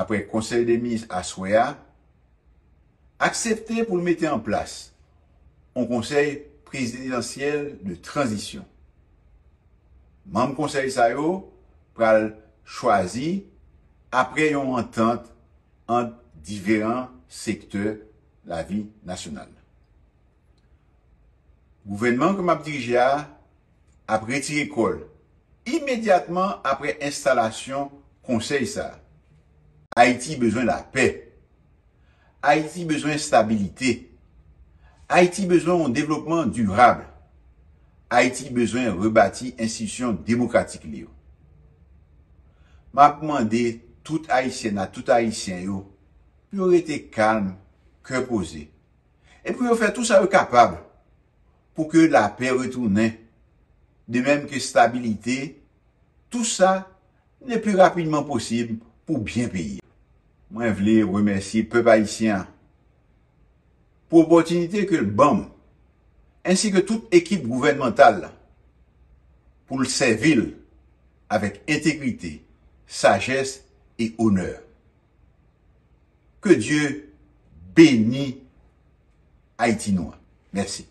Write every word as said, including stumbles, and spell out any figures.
apre Konsèy de Minis aswè a, aksepte pou l mete an plas yon konsèy prezidansyèl de tranzisyon. Manm konsèy sa yo pral chwazi apre yon antant ant diferan sektè lavi nasyonal. Gouvènman ke m ap dirije a ap retire kò l imedyatman apre enstalasyon konsèy sa a. Ayiti bezwen lapè. Ayiti bezwen estabilite. Ayiti bezwen yon devlopman dirab. Ayiti bezwen rebati enstitisyon demokratik li yo. M ap mande tout Ayisyèn ak tout Ayisyen yo pou yo rete kalm, kè poze, e pou yo fè tou sa yo kapab pou ke lapè retounen, de menm ke estabilite, tou sa le pli rapidman posib pou byen peyi. Mwen vle remèsye pèp ayisyen an pou opòtinite ke l ban m, ensi ke tout ekip gouvènmantal la, pou l sèvi l avèk entegrite, sajès e onè. Ke Dye beni Ayiti nou an. Mèsi.